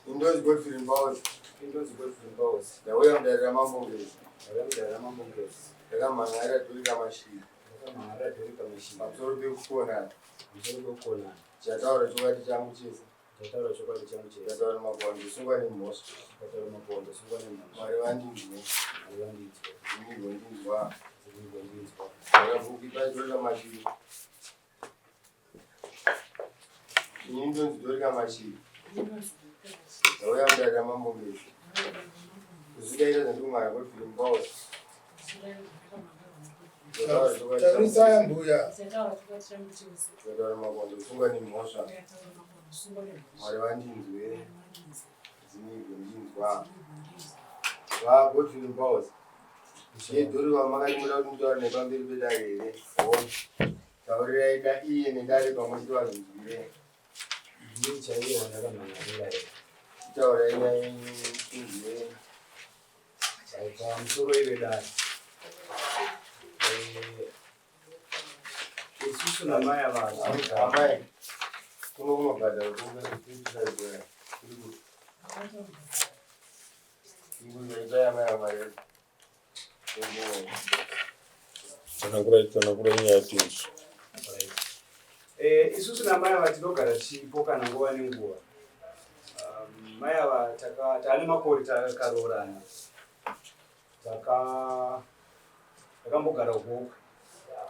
Indonzi Godfrey Mbaozi. Indonzi Godfrey Mbaozi. Ndauya mudare raMambo Ngezi. Ndauya mudare raMambo Ngezi. Ndakamhan'arira Dorika Mashiri. Ndakamhan'arira Dorika Mashiri. Pamusoro pekukonana. Pamusoro pekukonana. Ndichataura chokwadi changu chese. Ndichataura chokwadi changu chese. Ndikataura makuhwa ndosungwa nemhosva. Ndikataura makuhwa ndosungwa nemhosva. Mwari vandinzwe. Mwari vandinzwe. Ndimi gondinzwa. Ndimi gondinzwa. Ndakabuki paDorika Mashiri. Ini ndonzi Dorika Mashiri. Ndauya mudare raMambo Ngezi. Kuzvidaira zvandikumara Godfrey Mbaozi. Tarisai mbuya. Ndataura makondo kusunga nemhosva. Mwari vandinzwe. Dzimigwe ndinzwa. VaGodfrey Mbaozi. Yedhori vamakati muda kuti mutaure nepamberi pedare here? Taurirai da iye nedare pamwe chete vazvinzwire. Ndiye chaiye wandakamhan'arira here? Taurai nyaya yenyu tinzwe. Pamusoro ive dare. Eh, isusu namai ava Amai, kuno kunobhadhara kumbe kutisaidzora. Kuri kuti. Inguva amai ava mari. Tsanangurai tsanangurai nyaya tinzwe. Eh, isusu namai ava tinogara tichipokana nguva nenguva. Um, mai ava taka taane makore takaroorana. Taka takambogara Gokwe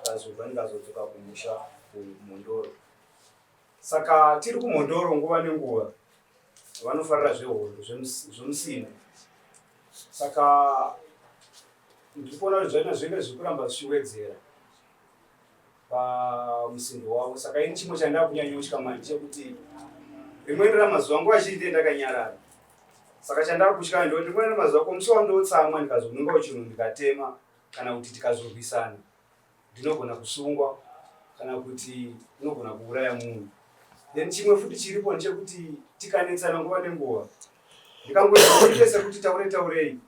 ndikazobva ndikazodzoka kumusha kuMhondoro. Saka tiri kuMhondoro nguva nenguva vanofarira zvehondo zvemusindo. Saka ndiri kuona kuti zvaina zvinenge zviri kuramba zvichiwedzera pamusindo wavo. Saka ini chimwe chandava kunyanyotya manje chekuti rimweni ramazuva nguva zhinji ndakanyarara. Saka chandava kutya ndoti rimweni ramazuva ko musi wandotsamwa ndikazonungawo chinhu ndikatema kana kuti tikazorwisana ndinogona kusungwa kana kuti unogona kuuraya munhu then chimwe futi chiripo ndechekuti tikanetsana nguva nenguva ndikangoita sekuti taure taurei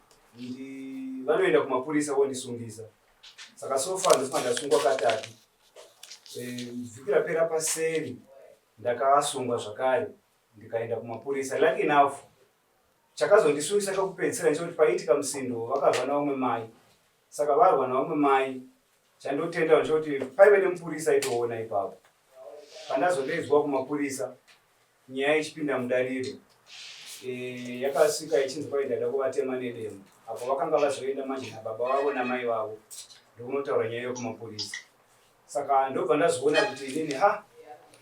vanoenda kumapurisa vondisungisa saka so far ndosima ndasungwa katatu eh, vhiki rapera paseri ndakasungwa zvakare ndikaenda kumapurisa lucky enough chakazondisungisa chokupedzisira ndechekuti paiitika musindo vakarwa naumwe mai Saka varwa navamwe mai chandotenda ndechekuti paive nemupurisa aitoona ipapo. Pandazodaidzwa kumapurisa nyaya ichipinda mudariro e, yakasvika ichinzi kwai ndaida kuvatema nedemo apo vakanga vazoenda manje nababa vavo namai vavo ndokunotaura nyaya yekumapurisa. Saka ndobva ndazoona kuti inini ha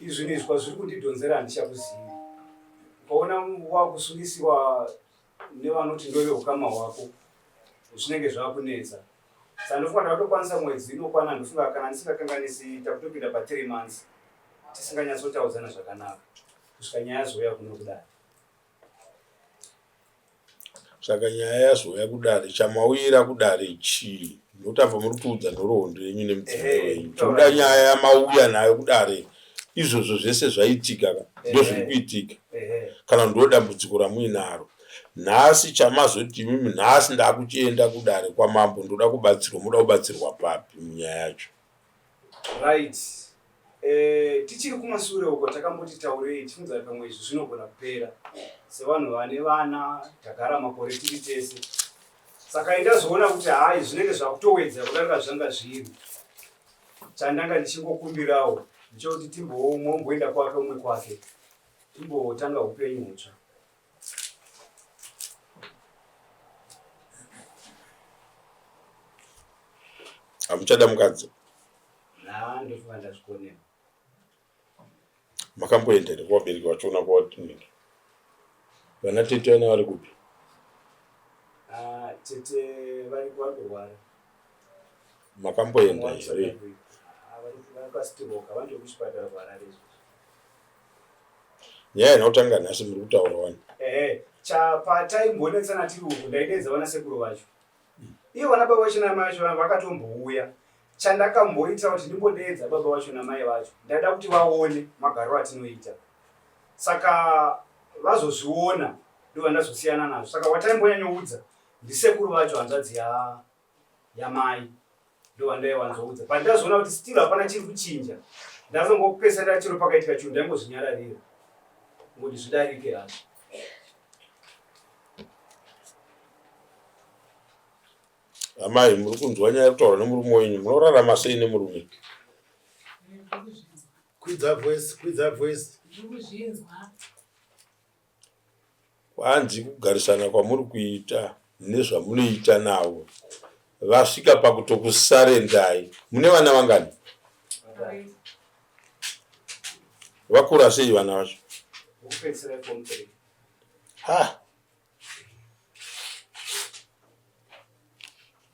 izvinhu izvi kwazviri kundidhonzera handichakuzivi. Ukaona wakusungisiwa nevanoti ndove ukama hwako zvinenge zvakunetsa saka ndofunga ndakatokwanisa mwedzi inokwana ndofunga kana ndisingakanganisi takutopinda pa three months tisinganyatsotaudzana zvakanaka kusvika nyaya yazouya kuno kudare saka nyaya yazouya kudare chamauyira kudare chii notamba muri kuudza nhoroondo yenyu nemudzimai wenyu tinoda nyaya yamauya nayo kudare izvozvo zvese zvaitika ka ndozviri kuitika kana ndo dambudziko ramuinaro nhasi chamazoti imimi nhasi ndakuchienda kudare kwamambo ndoda kubatsirwa moda kubatsirwa papi munyaya yacho right eh, tichiri kumasure uko takamboti taurei tifunza pamwe izvi zvinogona kupera sevanhu vane vana tagara makore tiri tese saka indazoona kuti hayi zvinenge zvakutowedzera kudarika zvanga zviri chandanga ndichingokumbirawo ndechekuti timboumwe umboenda kwake umwe kwake timbotanga upenyu hutsva hamuchada mukadzi ha ndofunga ndazvikonera Makamboenda here kuvabereki vachiona kwawatinenge? Vana tete vana vari kupi? Ah, tete vari vari kurwara. Makamboenda here? Ah, vari kwasitiroka vantu vekuchipatara kuHarare izvozvo. Nyaya haina kutanga nhasi muri kutaura wani. Ehe, chapataimbonetsana tiri uku ndaideedza vana sekuru vacho. Ivo vana baba vacho namai vacho vakatombouya. Chandakamboita kuti ndimbodeedza baba vacho namai vacho ndaida kuti vaone magariro atinoita. Saka vazozviona ndovandazosiyana nazvo. Saka wataimbonyanyoudza ndisekuru vacho hanzvadzi ya yamai ndovandaiwanzoudza. But ndazoona kuti still hapana chiri kuchinja. Ndazongopesana chero pakaitika chinhu ndaingozvinyararira. Ngoti zvidarike hazvo. Amai, muri kunzwa nyaya kutaura nemurume wenyu, munorarama sei nemurume? Kwidza voice, kwidza voice. Kwanzi kugarisana kwamuri kuita nezvamunoita navo vasvika pakutokusarendai. Mune vana vangani? Vakura sei vana vacho? Ha.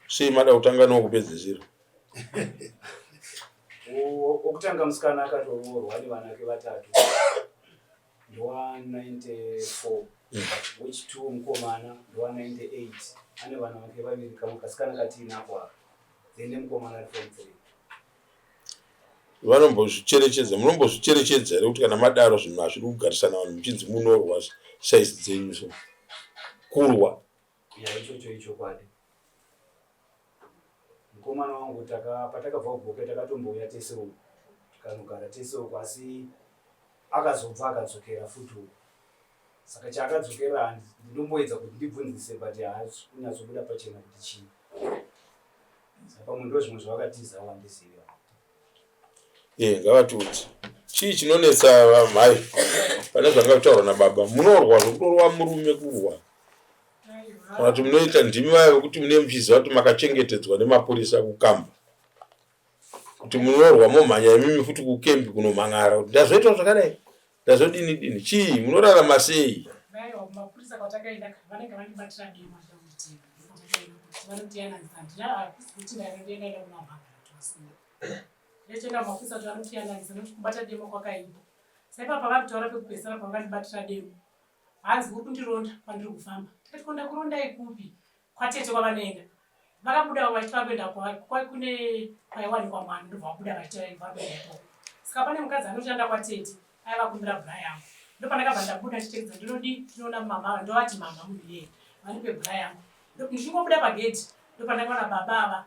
Sei mada kutanga newokupedzisira? Wokutanga musikana akatoroorwa nevanake vatatu ndowa 94 wechi2 mukomana ndowa 98 ane vana vake vaviri kamwe kasikana katiinako aka then nemukomana ari form 3. Vanombozvicherechedza, munombozvicherechedza here kuti kana madaro zvinhu hazvidi kugarisana vanhu muchinzi munorwa size dzenyu so kurwa? Ya, ichocho ichokwadi. Mukomana wangu taka patakabva kuGokwe takatombouya tese uku tikanogara tese uku asi akazobva akadzokera futi uku. Saka chaakadzokera ndomboedza kuti ndibvunzise but haasi kunyatsobuda pachena kuti chii. Saka pamwe ndo zvimwe zvavakatizawo handizivi. Eh, ngavatiudze chii chinonetsa vamhai pane zvanga kutaurwa nababa. Munorwa zvekutorwa murume kurwa kana kuti munoita ndimi vaya vekuti mune muchiziva kuti makachengetedzwa nemapurisa kukamba kuti munorwa momhanya imimi futi kukembi kunomhan'ara kuti ndazoitwa zvakadai ndazodini dini chii munorarama sei? Hanzi uri kundironda kwandiri kufamba. Ndikati ko ndakurondai kupi? Kwatete kwavanoenda. Vakabuda vachiti vari kuenda kune kwaiwanikwa mwana ndobva vabuda vachiti vari kuenda ikoko. Saka pane mukadzi anoshanda kwatete aivakumbira bra yangu. Ndopandakabva ndabuda ndichitevedza ndinodii ndinoona mama ava ndovati mama munhu iyeye vandipe bra yangu. Ndichingobuda pagedhi ndopandakaona baba ava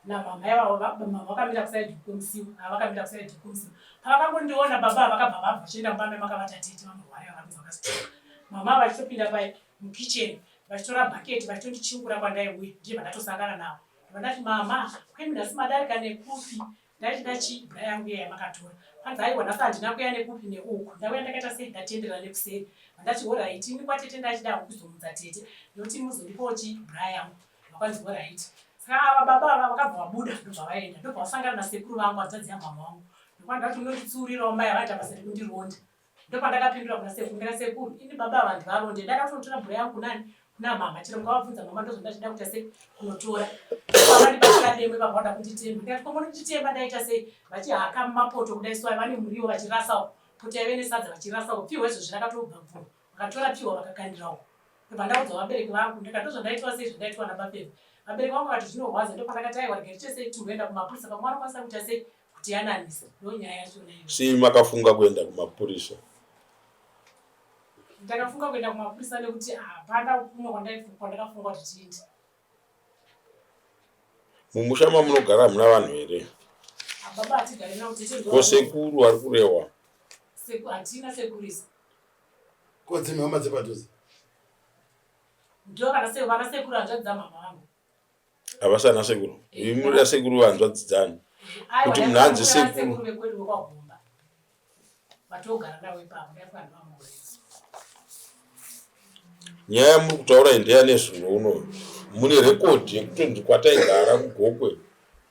namama ivavo mama vakamira kusaidi kwemusiwo ava vakamira kusaidi kwemusiwo pavakangondiona baba ava vakabva vabva vachienda mumba memakavata tete vanorwara ava vakunzi vakastroke mama vachitopinda pai mukitchen vachitora bhaketi vachitondichiukura kwandaiuya ndiye vandatosangana navo vandati mama kwemi nhasi madarika nekupi ndaichida chii bra yangu iya yamakatora panzi aiwa nhasi handina kuya nekupi neuku ndauya ndakaita sei ndatendera nekuseri vandati horaiti ini kwatete ndachida kuzomutsa tete ndokuti muzondipawo chii bra yangu Vakanzi horaiti. Saka ava baba ava vakabva vabuda ndobva vaenda ndobva vasangana nasekuru vangu hanzvadzi yamhamha vangu. Ndokwandati unonditsiurirawo mai avaita basa rekundironda. Ndopandakapindura kuna sekuru ndikati sekuru ini baba ava handivaronde ndakatonotora bhura yangu kunani kuna mhamha chero mukavabvunza mhamha ndozvandachida kuita sei kunotora. Vakandibatira demo ipapo vada kunditema ndikati ko munonditema ndaita sei vachihaka mumapoto kudai so vane muriwo vachirasawo poto yaive nesadza vachirasawo pfihwa izvozvi rakatobva bvuro vakatora pfihwa vakakandirawo Ndobva ndaudza vabereki vangu ndikati ndozvandaitwa sei zvandaitwa nabafeve. Vabereki vangu vakati zvinorwadza ndopandakati aiwa rega tiite sei timboenda kumapurisa pamwe vanokwanisa kuita sei kutiyananisa ndonyaya yachona iyo. Sei makafunga kuenda kumapurisa? Ndakafunga kuenda kumapurisa nekuti hapana kumwe kwandakafunga kuti tiende. Mumusha mamunogara hamuna vanhu here? Baba hatigari navo tete Ko sekuru vari kurehwa? Hatina sekurisa. Ko dzimwe hama dzepadhuze? Ndo kana se vana sekuru hanzvadzi dzamama vangu. Havasi ana sekuru. Imi munoda sekuru hanzvadzi dzani. Kuti munhu anzi sekuru. Sekuru vekwedu vekwaGomba. Vatogara navo ipapo ndaifunga ndivamore. Nyaya yamuri kutaura iyi ndeya nezuro uno. Mune rekodhi yekutonzi kwataigara kuGokwe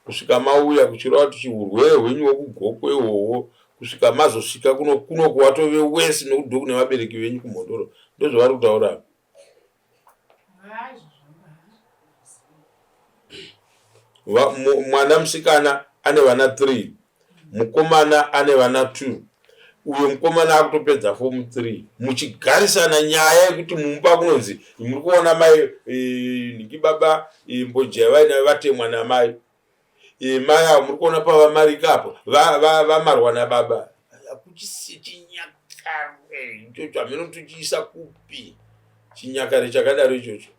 kusvika mauya kuchireva kuti urwere hwenyu hwekuGokwe ihwohwo kusvika mazosvika kuno kunoku watove wesi nekuti ndokune vabereki venyu kuMhondoro. Ndozvavari kutaura apa. Mwana musikana ane vana 3 mukomana ane vana 2 uyo mukomana akutopedza fomu 3 muchigarisana nyaya yekuti mumba kunonzi muri kuona mai eh, nhingi baba eh, mbonje yavainayo vatemwa namai eh, mai avo muri kuona pavamarika apo vamarwa nababa hakuchisi chinyakare ichocho hameno tochiisa kupi chinyakare chakadaro ichocho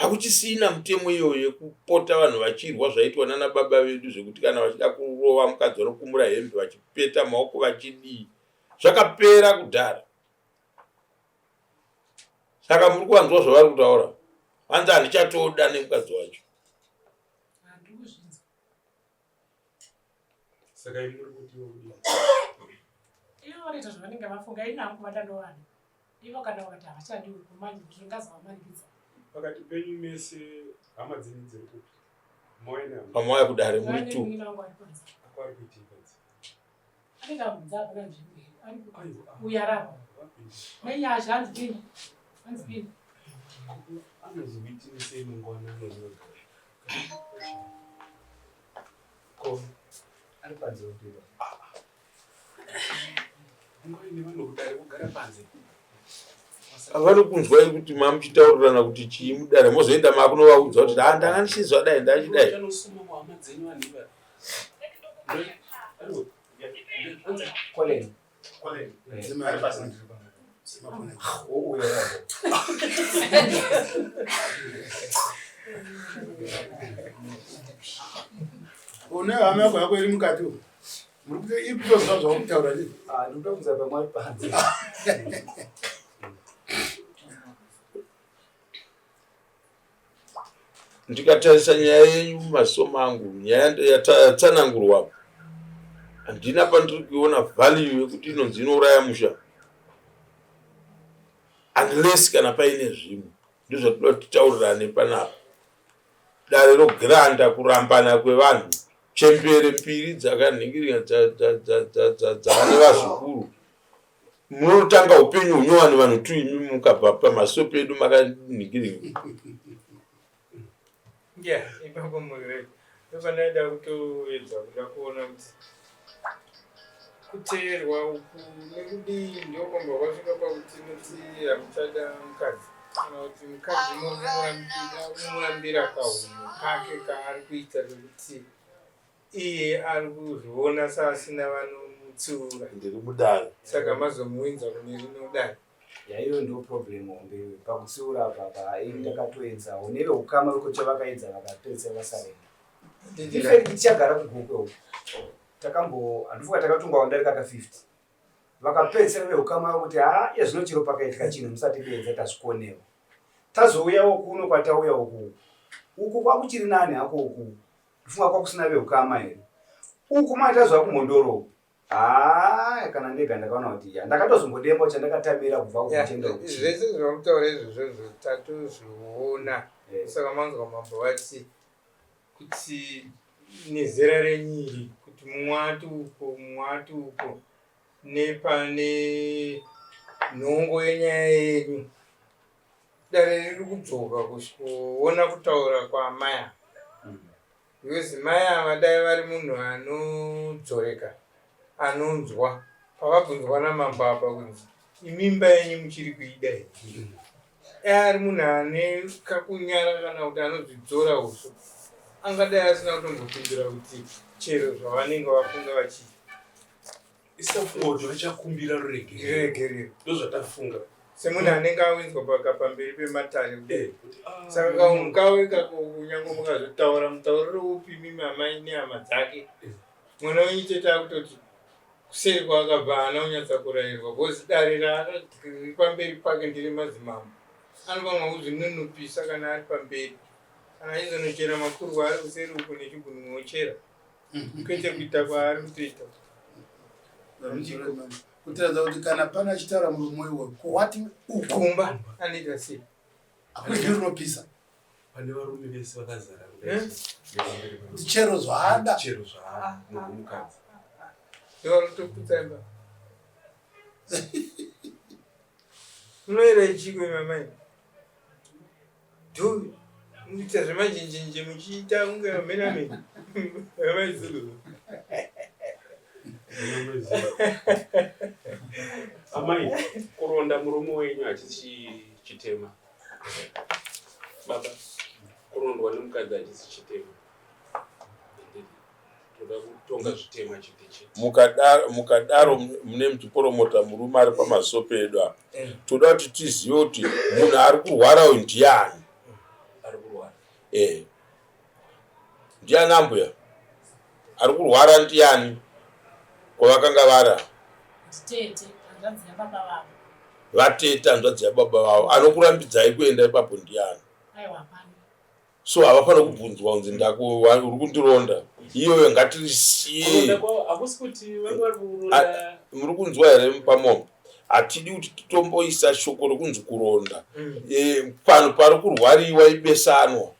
Hakuchisina mutemo iyoyo yekupota vanhu vachirwa zvaitwa nana baba vedu zvekuti kana vachida kurova mukadzi vanokumura hembe vachipeta maoko vachidii. Zvakapera kudhara. Saka muri kuvanzwa zvavari kutaura. Vanzi handichatoda nemukadzi wacho. Saka imi muri kuti iwe kudii? Ivo vanoita zvavanenge vafunga, ini hangu kuvada ndovada. Ivo kana vakati havachadi uku manje ndingazovamanikidza. Pakati penyu mese hama dzenyu dziri kupi? Mauya nehama? Pamauya kudare muri Vane two. munin'ina wangu ari panze. Ako ari kuitei panze? Anenge abvunza hapana nzvimbo here? Ari ku- Aiwa. ah, Uyu arapa. vapinda. Nenyasha hanzi pini. Hanzi pini. Anozokuitira sei mangwana anozogara? Ko Ari panze kupinda. ungaine vanhu kudare kugara panze. Vari kunzwai kuti mamuchitaurirana kuti chii mudare mozoenda makunovaudza kuti ha ndanga ndichizwa dai ndachidai. Chanosuma kuhama dzenyu vanhu ivava. Aiwa. Colin. Colin. Dzima Ari pasi. Dzima phone. Uyo yako. Une hama yako yako iri mukati umu. Muri kuti iri kutoziva zvauri kutaura ndizvo. Ah, ndikuda kunza pamwe ari panze. Ndikatarisa nyaya yenyu mumaziso mangu, nyaya yatsanangurwa apa, handina pandiri kuiona value yekuti inonzi inouraya musha unless kana paine zvimwe. Ndozvatinoda kuti titaurirane panapa. Dare rogranda kurambana kwevanhu, chembere mbiri dzakanhingirika dzava nevazukuru. Munotanga upenyu hunyowani vanhu tu imi mukabva pamaziso pedu makanhingirika. Yeah, ipapo muri right. Ndopandaida kutoedza kuda kuona kuti kuteerwa uku nekudii ndokwamba kwasvika pakuti muti hamuchada mukadzi kana kuti mukadzi murambira kahunhu kake kaari kuita kekuti iye ari kuzviona seasina vanomutsiura. Ndiri mudare. Saka mazomuwinza kune rino dare. Yaiyo ndo problem hombe iyoyo pakutsiura apa apa ini ndakatoedzawo neveukama vekuti vakaedza vakapedzisira vasarenda. In fact tichagara kuGokwe uko takambo handifunga takatongwa vandarika ka 50 vakapedzisira veukama vakuti haa iye zvino chero pakaitika chinhu musatipedza tazvikonewa. Tazouyawo kuno kwatauya uku uku kwakuchiri nani hako uku ndofunga kwakusina veukama here uku manje tazova kumhondoro uku Haa kana ndega ndakaona kuti ya ndakatozombodemba chandakatamira kubva kuchenda yeah, zvese zvamutaura izvozvozvo tatozviona yeah. Saka manzwa mambo vati kuti nezera renyu iri kuti mumwe ati uko mumwe ati uko nepane nhongo yenyaya yenyu dare riri kudzoka kusvikoona kutaura kwaamai ava Because mai ava dai vari munhu anodzoreka anonzwa pavabvunzwa namambo apa kunzi imimba yenyu muchiri kuida here dai ari munhu ane kakunyara kana kuti anozvidzora uso angadai asina kutombopindura kuti chero zvavanenge vafunga vachiita Isafunga kuti vachakumbira ruregerero. Ndozvatafunga. Semunhu anenge awinzwa paka pamberi pematare kudai. Eh, ah, Saka kaunhu kavo ikako kunyange mukazotaura mutauriro upi mimi amai nehama dzake. Eh. Mwana wenyu chete akutoti kuseri kwaakabva haana kunyatsa kurayirwa because dare riri pamberi pake ndiri madzimambo. Anofanirwa kuzvinunupisa kana ari pamberi. Kana achizonochera makurwa ari kuseri uko nechigunwe ochera. Kwete kuita kwaari kutoita. Kutiratidza kuti kana pane achitaura murume iwoyo ko wati ukumba anoita sei? Hakuna rinopisa. Pane varume vese vakazara eh? Kuti chero zvaada. Chero zvaada munhu mukadzi. Ndiwo kutoputsa imba. Unoera ichiko imamai? Dhuvi mukuita zvemanjenjenje muchiita kunge vamenamene vamaizulu. Amai, kuronda murume wenyu hachisi chitema. Baba, kurondwa nemukadzi hachisi chitema. Toda kutonga zvitema chete chete. Mukadaro mukadaro mune muchiporomota murume ari pamaziso pedu apa. Eh. Toda kuti tizive kuti munhu ari kurwara uyu ndiani. Ari kurwara. Eh. Ndiani ambuya? Ari kurwara ndiani? Kwavakanga vara? Tete, hanzvadzi yababa vavo. Vatete hanzvadzi yababa vavo. Anokurambidzai kuenda ipapo ndiani? Aiwa hapana. So havafanira kubvunzwa kunzi uri kundironda. Iyoyo ngatirisiye. Muri kunzwa here mupamombe? Hatidi kuti titomboisa shoko rekunzi kuronda. Mm. Pano pari kurwariwa ibesanwa.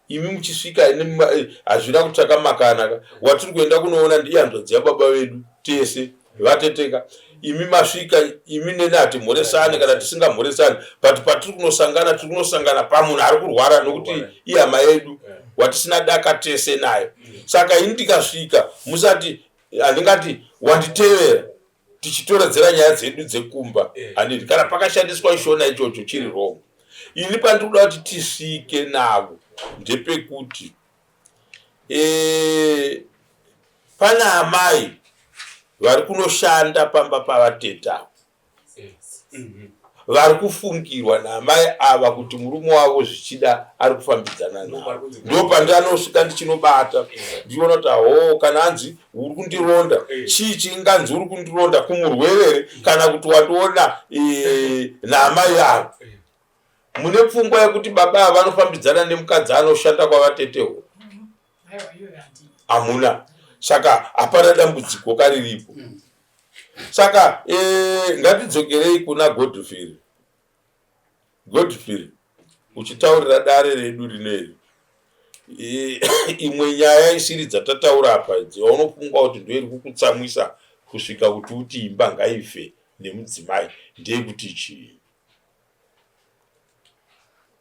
Imi muchisvika eh, hazvina kutsvaka makana ka watiri kuenda kunoona ndiye hanzvadzi yababa vedu tese vateteka imi masvika imi neni hatimhoresane kana tisingamhoresane but patiri kunosangana tiri kunosangana pamunhu ari kurwara nokuti ihama yedu watisina daka tese nayo saka ini ndikasvika musati handingati wanditevera tichitoredzera nyaya dzedu dzekumba eh. handiti kana pakashandiswa shona ichocho chiri wrong ini pandiri kuda kuti tisvike navo ndepekuti e, pana amai vari kunoshanda pamba pavateta vari kufungirwa naamai ava kuti murume wavo zvichida ari kufambidzana navo ndopandanosvika ndichinobata ndichiona kuti hoo kana anzi uri kundironda eh. chii chinganzi uri kundironda kumurwerere kana kuti wandiona eh, naamai ava eh. Mune pfungwa yekuti baba ava vanofambidzana nemukadzi anoshanda kwavatetewo? Hamuna. Saka hapana dambudziko kariripo. Saka e, ngatidzokerei kuna Godfrey. Godfrey, uchitaurira dare redu rineri e, imwe nyaya isiri dzatataura apa idzi waunofunga kuti ndoiri kukutsamwisa kusvika kuti uti imba ngaife nemudzimai ndeyekuti chii?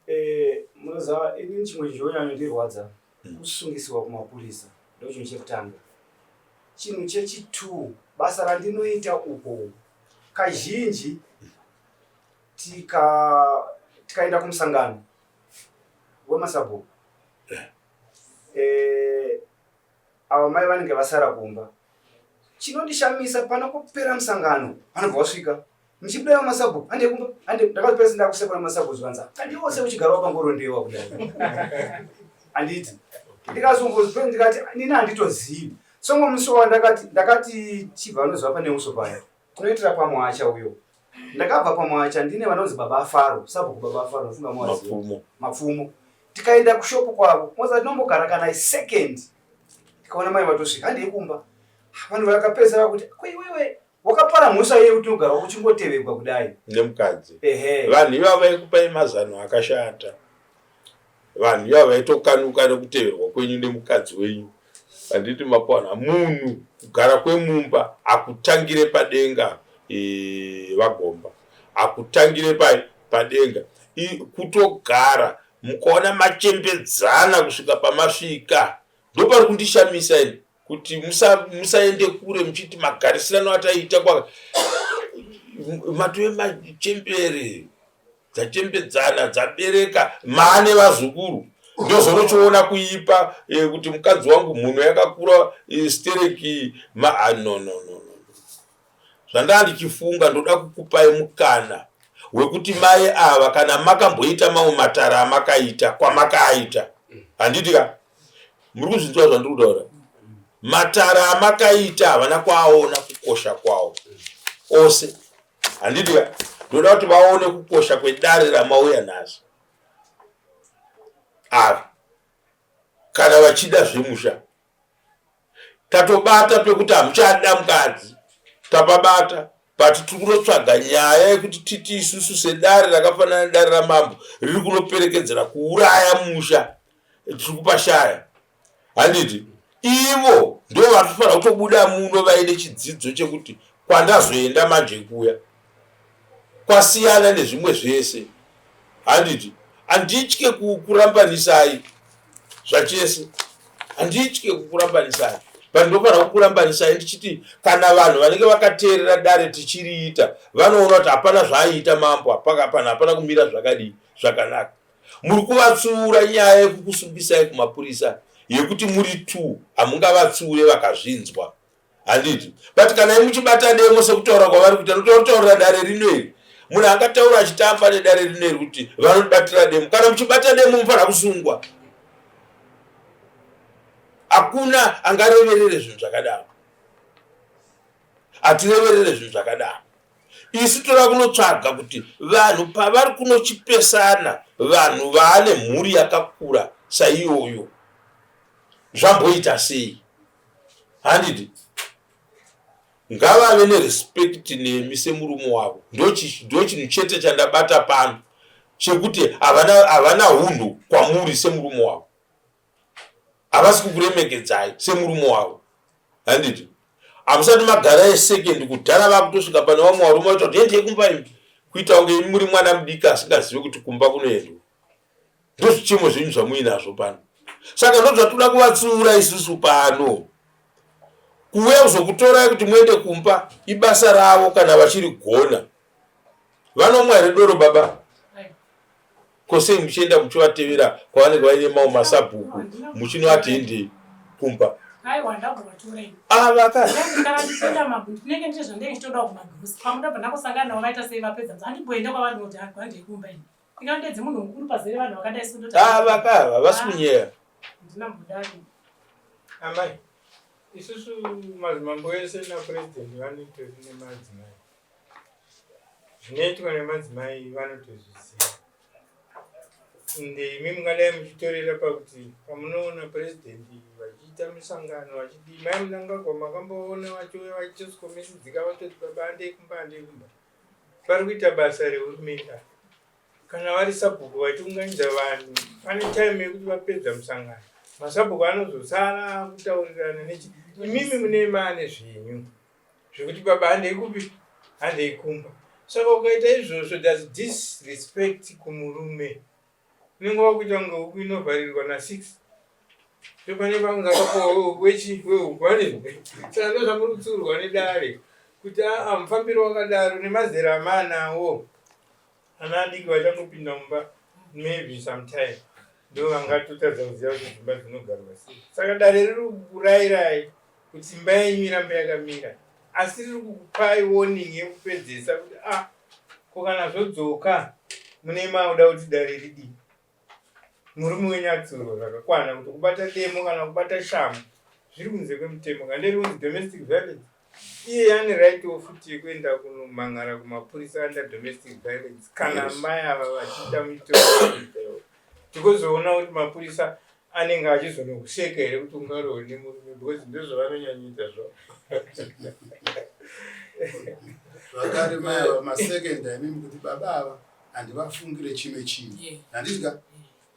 Eh, munoziva inini chimwe chinonyanyondirwadza hmm. kusungisiwa kumapurisa ndochinhu chekutanga chinhu chechitwo basa randinoita uko kazhinji tikaenda kumusangano wemasabhuku eh. eh, ava mai vanenge vasara kumba chinondishamisa panopera musangano vanobva vasvika Muchibuda masabhuku hande kumba hande ndakazopesa ndakusekwa namasabhuku zvikanzi kandiwo se uchigara wakangorondewa kudai handiti ndikazongozwe ndikati nini handitozivi so musi wandakati ndakati chibva anoziva pane uso paya tinoitira pamwacha uyo ndakabva pamwacha ndine vanonzi baba afaro sabhuku baba afaro ndofunga mwaziva mapfumo tikaenda kushopu kwavo moza tinombogara kana second tikaona mai vatosvika handei kumba vanhu vakapedzera vakuti ko iwewe Wakapara mhosva yei kuti unogara uchingoteverwa kudai? Nemukadzi. Ehe. Vanhu ivava vaikupai mazano akashata. Vanhu ivava vaitokanuka nekuteverwa kwenyu nemukadzi wenyu. Handiti mapaona munhu kugara kwemumba hakutangire padenga e, vagomba. Hakutangire pai padenga. I, kutogara mukaona machembedzana kusvika pamasvika ndopari kundishamisa ini kuti musaende musa kure muchiti magarisirano ataiita kwa matove machembere dzachembedzana dzabereka maane vazukuru ndozorochiona kuipa eh, kuti mukadzi wangu mhuno yakakura eh, stereki ma ah, no, no, no, no. Zvandaa ndichifunga ndoda kukupai mukana wekuti mai ava kana makamboita mamwe matara amakaita kwamakaaita handiti ka muri kuzvinzwa zvandiri kutaura matara amakaita havana kuaona kukosha kwawo ose handiti ka ndoda kuti vaone kukosha kwedare ramauya nhasi ava kana vachida zvemusha Tatobata pekuti hamuchada mukadzi tapabata but tiri kunotsvaga nyaya yekuti titi isusu sedare rakafanana nedare ramambo riri kunoperekedzera kuuraya musha tiri kupashaya handiti ivo ndo vatofanira kutobuda muno vaine chidzidzo chekuti kwandazoenda manje kuya kwasiyana nezvimwe zvese handiti handitye kukurambanisai zvachese handitye kukurambanisai but ndofanira kukurambanisai ndichiti kana vanhu vanenge vakateerera dare tichiriita vanoona kuti hapana zvaaiita mambo hapana hapana kumira zvakadii zvakanaka muri kuvatsuura nyaya yekukusungisai kumapurisa yekuti muri two hamungavatsiure vakazvinzwa handiti but kana imuchibata demo sekutaura kwavari kuita notaurira dare rino iri munhu angataura achitamba nedare rino iri kuti vanobatira demo kana muchibata demo munofanira kusungwa hakuna angareverere zvinhu zvakadaro hatireverere zvinhu zvakadaro isu toda kunotsvaga kuti vanhu pavari kunochipesana vanhu vaane mhuri yakakura saiyoyo zvamboita sei. Handiti ngavave nerespect nemi semurume wavo. Ndochinhu chete chandabata pano chekuti havana havana hunhu kwamuri semurume wavo. Havasi kukuremekedzai semurume wavo. Handiti hamusati magara esecond kudhara vakutosvika pane vamwe varume vacho kuti endei kumba imi kuita kunge imi muri mwana mudiki asingazive kuti kumba kunoendwa. Ndozvichemo zvenyu zvamuinazvo pano. Saka ndozvatoda kuvatsiura isusu pano. Kuuya kuzokutorai kuti muende kumba ibasa ravo kana vachirigona. Vanomwa here doro baba? Ko sei muchienda muchivatevera kwavanenge vaine mamwe masabhuku muchinovati endei kumba? Aiwa ndakuvatora ini. Ava ka. Kana ndichienda mabu ndinenge ndine zvandenge ndichitodawo kumagrosi. Pamwe ndabva ndangosangana navo vaita sei vapedza. Handimboenda kwavari noti handei kumba ini. Inga munhu mukuru pazere vanhu vakadai so ndoti. Ava ka havasi kunyeya. Handina mbodaro. Amai, isusu madzimambo ese napresident vanotori nemadzimai. Zvinoitwa nemadzimai vanotozviziva. Ende imi mungadai muchitorera pakuti pamunoona president vachiita misangano vachidii mai Mnangagwa makamboona vachiuya vachitoskomisidzika vatoti baba handei kumba handei kumba. Vari kuita basa rehurumende ava. Kana vari sabhuku vachiunganidza vanhu pane time yekuti vapedza musangano masabhuku anozosara kutaurirana nechi imimi mune maane zvenyu zvekuti baba handei kupi handei kumba saka ukaita izvozvo thats disrespect kumurume unenge wakuita kunge huku inovharirwa na6 ndopane pamwe akapuwa wechi wehuku vanizwe saka ndozvamuri kutsiurwa nedare kuti aa mufambiro wakadaro nemazera amaanawo ana adiki vachangopinda mumba maybe sometime ndo vangatotadza kuziva kuti dzimba dzinogarwa sei saka dare riri kukurairai kuti imba yenyu irambe yakamira asi riri kukupai warning yekupedzesa kuti ah ko kana zvodzoka mune mauda kuti dare ridii murume wenyu atsiurwa zvakakwana kuti kubata demo kana kubata shamu zviri kunze kwemutemo kana nderi kunzi domestic violence iye ane right futi yekuenda kunomhan'ara kumapurisa under domestic violence kana yes. mai ava vachiita mitoro tikozoona kuti mapurisa anenge achizonokuseka here kuti ungarohwe nemurume because ndozvavanonyanyoita zvavo zvakare mai ava masekenda imimi kuti baba ava handivafungire chimwe chinhu handiti ka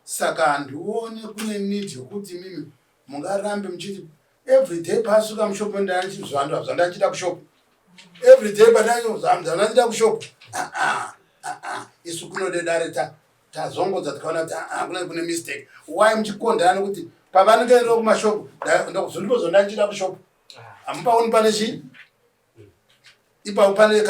saka handione kune need yokuti imimi mungarambe muchiti everyday paasvika mushop zvandandichida kushop everyday pandandichida kushop ah, ah, ah, isu kunode dare tazongodza tikaona kuti aa kune mistake why muchikondana nekuti pavanenge ndo kumashop ndipo zvondandichida kushop hamupaoni pane chii ipapo pane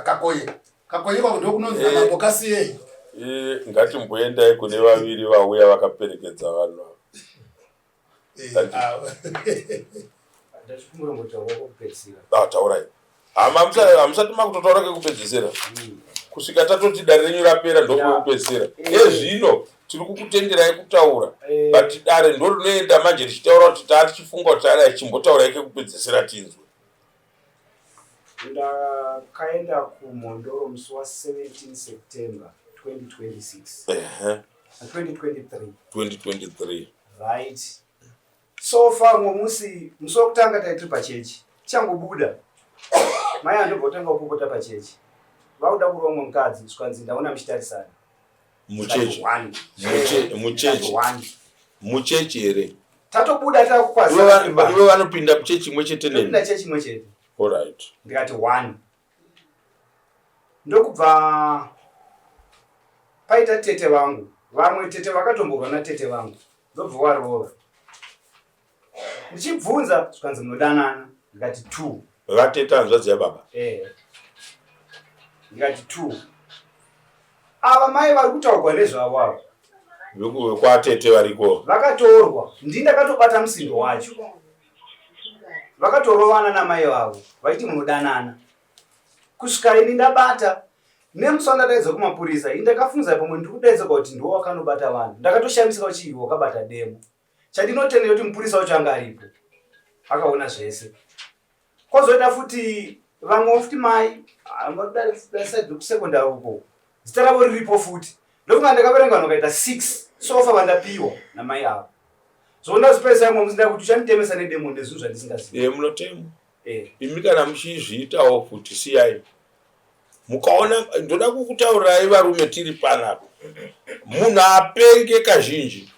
kakoye kakoye kwako ndokunonzi eh, namambo kasiyei eh, ngatimboendai kune vaviri vauya vakaperekedza vanhu ava eh, taurai hama hamusati makutotaura kekupedzesera hmm. kusvika tatoti dare renyu rapera ndokwekupedzesera ezvino tiri kukutenderai kutaura but dare ndorinoenda manje richitaura kuti taa tichifunga kuti tadai chimbotaurai kekupedzesera tinzwe Ndakaenda kuMhondoro musi wa 17 September 2026. Ehe. 2023. 2023. Right. So far ngomusi musi wekutanga taitiri pachechi. Changobuda. Mai andobva kutanga kupopota pachechi. Vakuda kurova mumwe mukadzi zvikanzi ndaona muchitarisana. Muchechi. Muchechi. Muchechi here? Tatobuda takukwazisa. Ivo vanopinda muchechi imwe chete nemi. Topinda chechi imwe chete. Alright. Ndikati one. Ndokubva paita tete vangu. Vamwe tete vakatomborwa natete vangu. Ndobva warova. Ndichibvunza zvikanzi munodanana. Ndikati two. Vatete hanzvadzi yababa. Eh. Ndikati two. Ava mai vari kutaurwa nezvavo ava. Vekwatete variko. Vakatorwa. Ndini ndakatobata musindo wacho. Vakatorovana namai vavo vachiti munodanana. Kusvika ini ndabata nemusi wandadaidza kumapurisa ini ndakafunza pamwe ndiri kudaidzwa kuti ndiwo wakanobata vanhu. Ndakatoshamisika kuti iwe wakabata demo. Chandinotenda kuti mupurisa wacho anga aripo. Akaona zvese. Kozoita futi vamwewo futi mai side rekusekondari uko zita ravo riripo futi ndofunga ndakaverenga vanhu vakaita 6 sofa vandapiwa namai avo. So ndazopesa imwe musinda kuti uchanditemesa nedemo nezvinhu zvandisingazivi. Eh, munotemwa. Eh. Imi kana muchizviitawo futi siyai. Mukaona ndoda kukutaurirai varume tiri panapa. Munhu apenge kazhinji.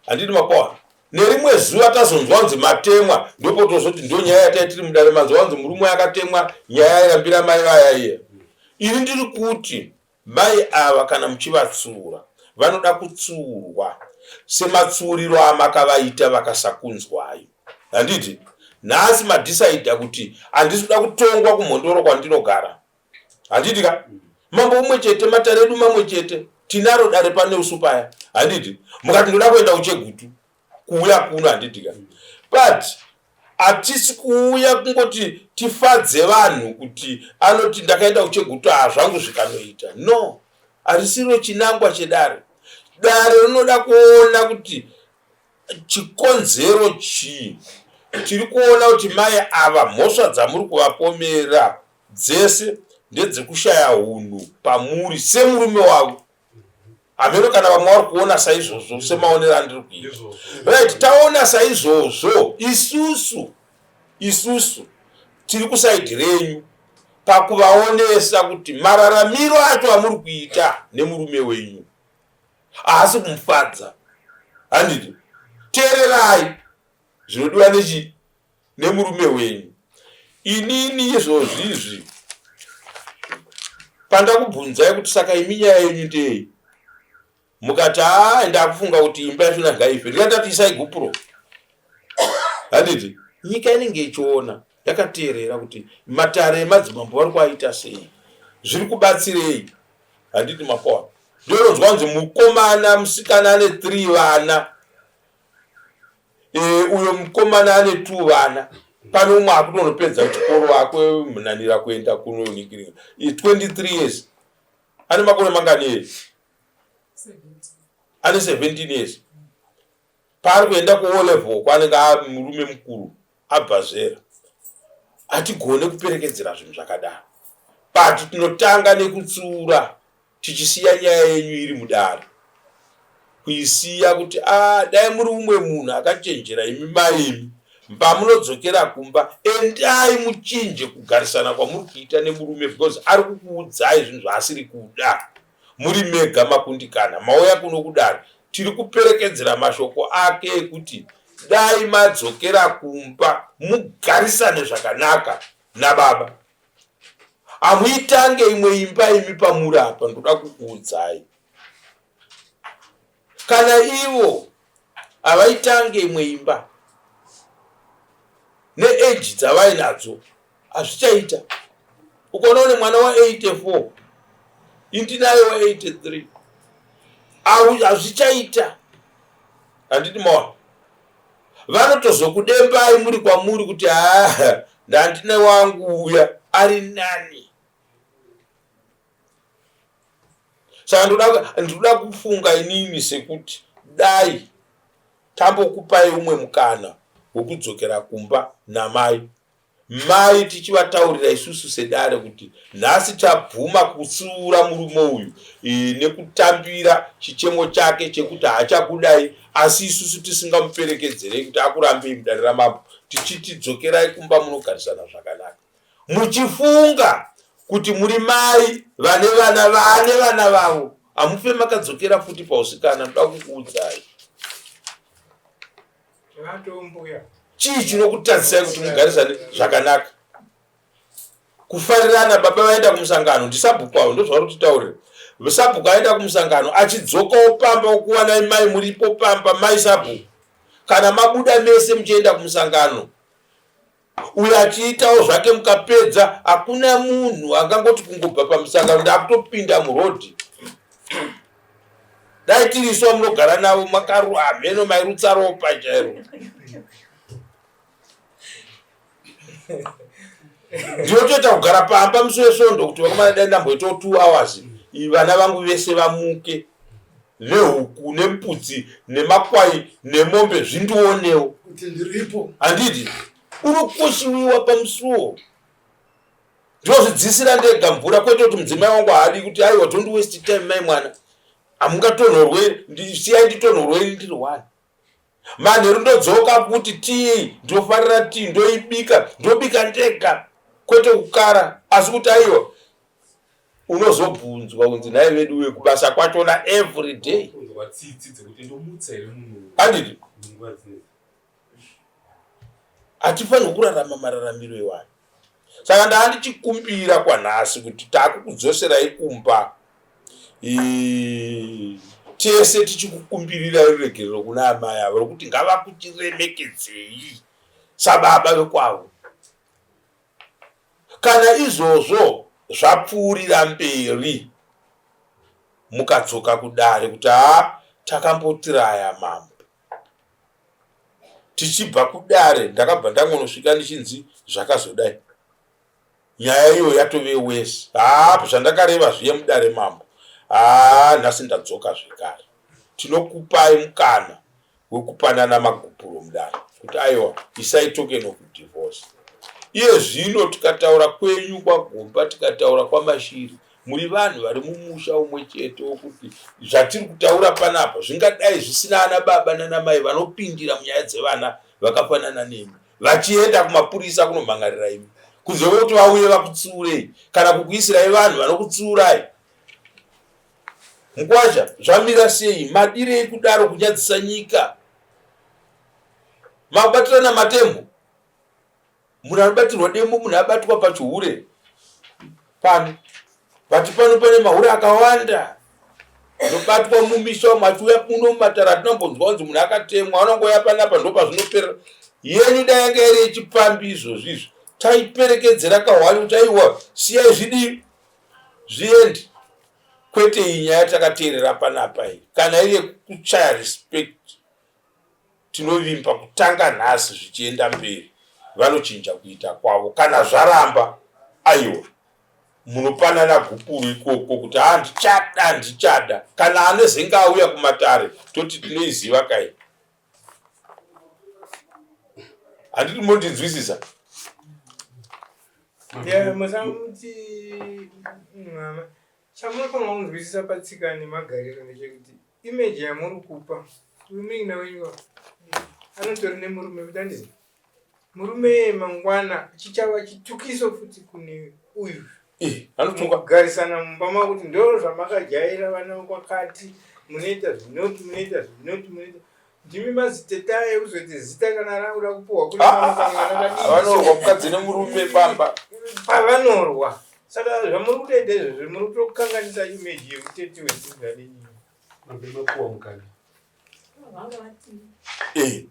Handiti mapawa. Nerimwe zuva tazonzwa kunzi matemwa ndopotozoti ndonyaya yatai tiri mudare manzwa kunzi murume akatemwa nyaya yambira mai vaya iye. Ini ndiri kuti Mai ava kana muchivatsuura vanoda kutsuurwa sematsuuriro amakavaita vakasakunzwai handiti nhasi madhisaidha kuti handisi kuda kutongwa kumhondoro kwandinogara handiti ka mambo umwe chete matare edu mamwe chete tinaro dare pane usu paya handiti mukati ndoda kuenda kuchegutu kuuya kuno handiti ka but hatisi kuuya kungoti tifadze vanhu kuti anoti ndakaenda kuchegutu haa zvangu zvikanoita no harisiro chinangwa chedare dare rinoda kuona kuti chikonzero chii tiri kuona kuti mai ava mhosva dzamuri kuvapomera dzese ndedzekushaya hunhu pamuri semurume wavo hameno kana vamwe vari kuona saizvozvo semaonero andiri kuita right taona saizvozvo isusu isusu tiri kusaidi renyu pakuvaonesa kuti mararamiro acho amuri kuita nemurume wenyu haasi kumufadza handiti teererai zvinodiwa nechi nemurume wenyu inini izvozvi izvi pandakubvunzai kuti saka imi nyaya yenyu ndei mukati haa ndakufunga kuti imba yachona ngaife ndikati ndati isai gupuro handiti nyika inenge ichiona yakateerera kuti matare emadzimambo vari kuaita sei zviri kubatsirei handiti makoa ndinonzwa kunzi mukomana musikana ane three vana e, uyo mukomana ane two vana pane umwe akutonopedza chikoro akwemhananira kuenda kunoningirika 23 years ane makore mangani iye ane 17 years paari kuenda kuo level kwaanenge amurume mukuru abva zera hatigone kuperekedzera zvinhu zvakadaro but tinotanga nekutsiura tichisiya nyaya yenyu iri mudare kuisiya kuti a ah, dai muri umwe munhu akachenjera imi mai imi pamunodzokera kumba endai muchinje kugarisana kwamuri kuita nemurume because ari kukuudzai zvinhu zvaasiri kuda muri mega makundikana mauya kuno kudare tiri kuperekedzera mashoko ake ekuti dai madzokera kumba mugarisane zvakanaka nababa hamuitange imwe imba imi pamuri apa ndoda kukuudzai kana ivo havaitange imwe imba neeji dzavainadzo hazvichaita ukaona une mwana wa84 indinaye wa83 hazvichaita handiti maona vanotozokudembai muri kwamuri kuti haa ndandine wangu uya ari nani saka ndinoda kufunga inini sekuti dai tambokupai umwe mukana wekudzokera kumba namai Mai tichivataurira isusu sedare kuti nhasi tabvuma kutsiura murume uyu e, nekutambira chichemo chake chekuti haachakudai asi isusu tisingamuperekedzerei kuti akurambei mudare ramambo tichiti dzokerai kumba munogarisana zvakanaka muchifunga kuti muri mai vane vana vane vana vavo hamufe makadzokera futi pausikana ndoda kukuudzai Chii chinokutadzisai kuti mugarisane zvakanaka? Kufarirana, baba vaenda kumusangano, ndisabhuku avo ndozvavari kutitaurira. Sabhuku aenda kumusangano achidzokawo pamba okuwanai mai muripo pamba mai sabhuku. Kana mabuda mese muchienda kumusangano uyo achiitawo zvake mukapedza hakuna munhu angangoti kungobva pamusangano ndakutopinda murodhi dai tiri isu vamunogara navo makaru hameno mairutsa ropa chairo ndinotoita kugara pamba musi wesvondo kuti vakomana dai ndamboitawo two hours vana vangu vese vamuke nehuku nembudzi nemakwai nemombe zvindionewo kuti ndiripo handiti unokushiwiwa pamusuwo ndinozvidzisira ndega mvura kwete kuti mudzimai wangu haadi kuti aiwa don't waste time mai mwana hamungatonhorwe siyai nditonhorwe ini ndiri one. Manheru ndodzoka kuti tii, ndofarira tii, ndoibika, ndobika ndega kwete kukara, asi kuti aiwa unozobvunzwa kunzi nhai veduwe kubasa kwachona every day. Handiti hatifanirwi kurarama mararamiro iwayo. Saka ndaa ndichikumbira kwanhasi kuti takukudzoserai kumba tese tichikukumbirirai ruregerero kuna amai avo rokuti ngavakutiremekedzei sababa vekwavo. Kana izvozvo zvapfuurira mberi mukadzoka kudare kuti haa takambotiraya mambo tichibva kudare ndakabva ndangonosvika ndichinzi zvakazodai nyaya iyo yatove wese haa zvandakareva zviye mudare mambo haa nhasi ndadzoka zvekare tinokupai mukana wekupanana magupuro mudare kuti aiwa isai token of divorce iye zvino tikataura kwenyu kwagomba tikataura kwamashiri muri vanhu vari mumusha umwe chete wokuti zvatiri kutaura panapa zvingadai zvisina ana baba nana mai vanopindira munyaya dzevana vakafanana nemi vachienda kumapurisa kunomhangarira imi kunze kwekuti vauye vakutsiurei kana kukuisirai vanhu vanokutsiurai Mkwasha zvamira sei madirei kudaro kunyadzisa nyika mabatirana matembo munhu anobatirwa demo munhu abatwa pachihure pano but pano pane mahure akawanda nobatwa mumisha umu achiuya muno mumatara atinombonzwa kunzi munhu akatemwa anongouya panapa ndopazvinoperera yenyu dai yanga iri yechipfambi izvozvi izvi taiperekedzera kahwani kuti aiwa siyai zvidii zviende kwete iyi nyaya takateerera panapa iyi kana iri yekuchaya respect tinovimba kutanga nhasi zvichienda mberi vanochinja kuita kwavo kana zvaramba aiwa munopanana gupuro ikoko kuti ha ndichada ndichada kana anezenge auya kumatare toti tinoiziva kai handiti mondinzwisisa musamuti mama chamunofanira kunzwisisa patsika nemagariro ndechekuti image yamuri kupa uyu munin'ina wenyu anotori nemurume kuti andizi murume mangwana chichava chitukiso futi kune uyu eh, anotuka kugarisana mumba mavo kuti ndo zvamakajaira vana kwakati munoita zvinoti munoita zvinoti munoita ndimi maziteta ekuzoti zita kana rakuda kupuhwa kune ah, ah, ah, vanorwa mukadzi nemurume pamba pavanorwa saka zvamuri kutoita izvozvo muri kutokanganisa image yeutete hwedzinza renyu Eh,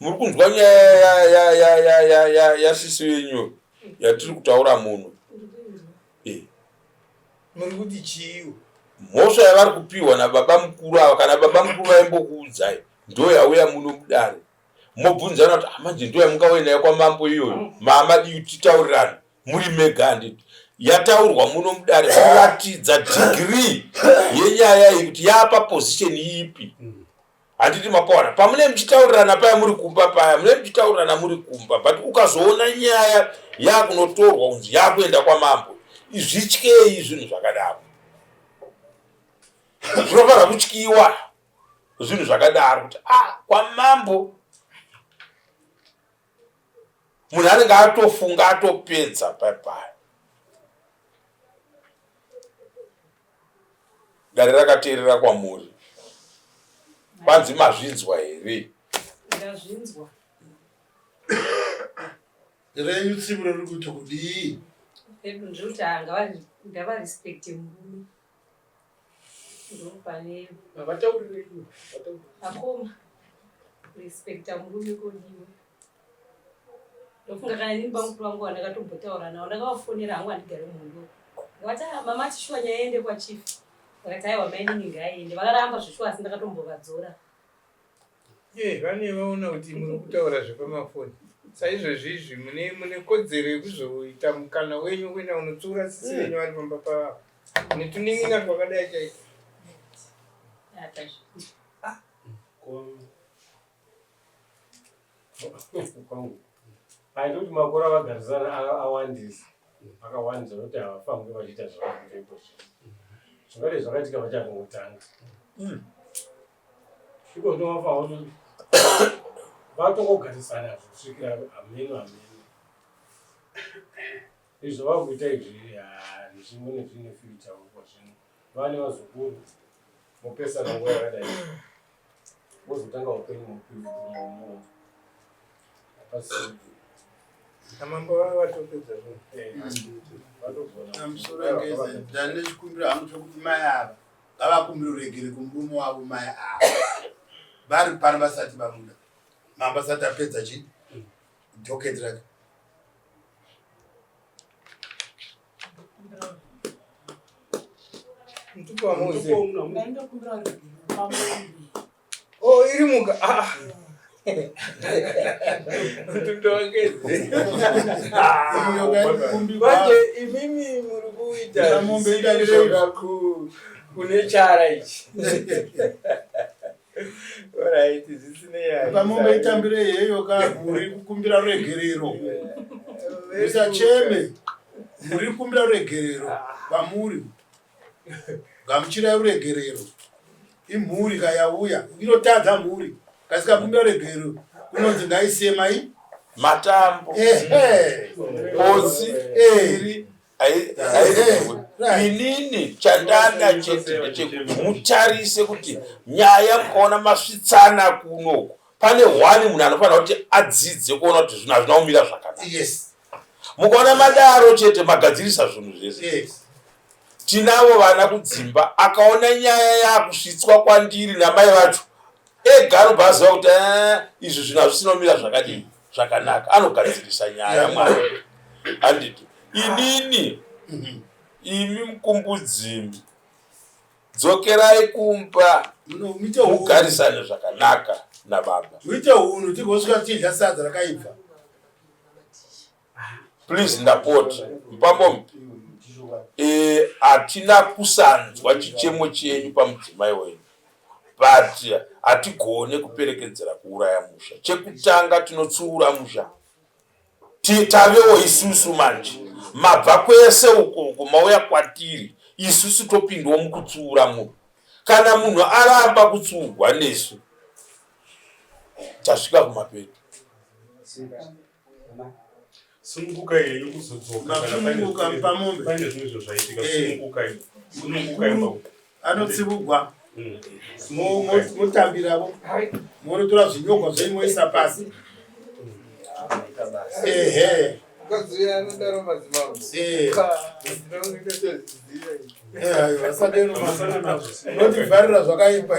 muri kunzwa nyaya yasisi venyu yatiri kutaura muno eh. muri kuti chiiwo mhosva yavari kupiwa nababa mukuru ava kana baba mukuru vaimbokuudzai ndo yauya muno mudare mobvunzana kuti ah, manje ndo yamungauye nayo kwamambo iyoyo mama dii titaurirana muri mega handiti yataurwa muno mudare kuratidza degree yenyaya iyi kuti yapa position ipi handiti mapaona pamune muchitaurirana paya muri kumba paya mune muchitaurirana muri kumba but ukazoona nyaya yakunotorwa kunzi yakuenda kwamambo zvityei zvinhu zvakadaro zvinofanira kutyiwa zvinhu zvakadaro kuti ah kwamambo munhu anenge atofunga atopedza paipai dare rakateerera kwamuri kwanzi mazvinzwa here ndazvinzwa renyu tsivo riri kuti kudii redu ndiri kuti ngavarespecte murume ndopane akoma respecta murume kodiwa ndofunga kana inini bamukuru vangu vandakatombotaura navo ndakavafonera hangu handigare mundo ndikavati ah, mama tishuwa nyaya iende kwachief vakati aiwa mainini ngaiende vakaramba zveshuwa asi ndakatombovadzora ye vane vaona kuti muri kutaura zvepamafoni saizvozvi izvi mune mune kodzero yekuzoita mukana wenyu kuenda kunotsiura sisi venyu vari pamba pavavo netunin'ina twakadai chaiko ah. Aiti kuti makore avagarisana awandisa akawandisa nokuti havafanirwi vachiita zvavakuita iko zvino zvingadai zvakaitika vachangotanga iko zvino vafanira kuti Vatongogarisana kusvikira hameno hameno. Izvo vakuita izvi handichione zvine future uko zvino. Vane vazukuru mopesana nguva yakadai. Wozotanga upenyu mupi hapasi. Amambo vava vatopedza zvo. Vatogona. Pamusoro ngeze ndane chikumbiro hangu chokuti mai ava ngavakumbire ruregere kumurume wavo mai ava vari pano vasati vabuda mambo asati apedza chi docket rake. Mutupo wamuzi. Ndaindokumbira ruregerero pamombe. Oh, iri muga. Ah. Mutupo wangezi. Manje imimi muri kuita Mombe zvisiri idarire zvoga kune chara ichi. Alright, zvisinei hazvo. Pamombe itambire iyeyo ka muri kukumbira ruregerero. Musacheme. Muri kukumbira ruregerero kwamuri. Gamuchirai ruregerero. Imhuri kayauya inotadza mhuri. Kasikakumbira ruregerero kunonzi ngaisiye mai matambo ehe ozi Eh. iri inini chandada chete ndechekuti mutarise kuti nyaya mukaona masvitsana kunoku pane one munhu anofanira kuti adzidze kuona kuti zvinhu hazvina kumira zvakanaka. Mukaona madaro chete magadzirisa zvinhu zvese. Tinavo vana kudzimba akaona nyaya yakusvitswa kwandiri namai vacho ega anobva aziva kuti izvi zvinhu hazvisina kumira zvakadii zvakanaka, anogadzirisa nyaya mwana. Handiti inini imi mukumbudzimi dzokerai kumba mugarisane zvakanaka nababa. Muite hunhu tigosvika tichidya sadza rakaibva. Please ndapota mupambo hatina kusanzwa chichemo chenyu pamudzimai wenyu, but hatigone kuperekedzera kuuraya musha. Chekutanga tinotsuura musha, tavewo isusu manje mabva kwese ukoko mauya kwatiri isusu topindawo mukutsuura munhu. Kana munhu aramba kutsuurwa nesu tasvika kumapeto. Sunungukai henyu kuzodzoka kana Masununguka pamombe. paine zvimwe zvinhu zvaitika. Sunungukai. Sunungukai Mukuru anotsivugwa. Sunungukai. Motambiravo monotora zvinyogwa zvenyu moisa pasi. Ehe. Mukadzi uya anodaro madzimambo. Aiwa, asadero. Unotivharira zvakaipa.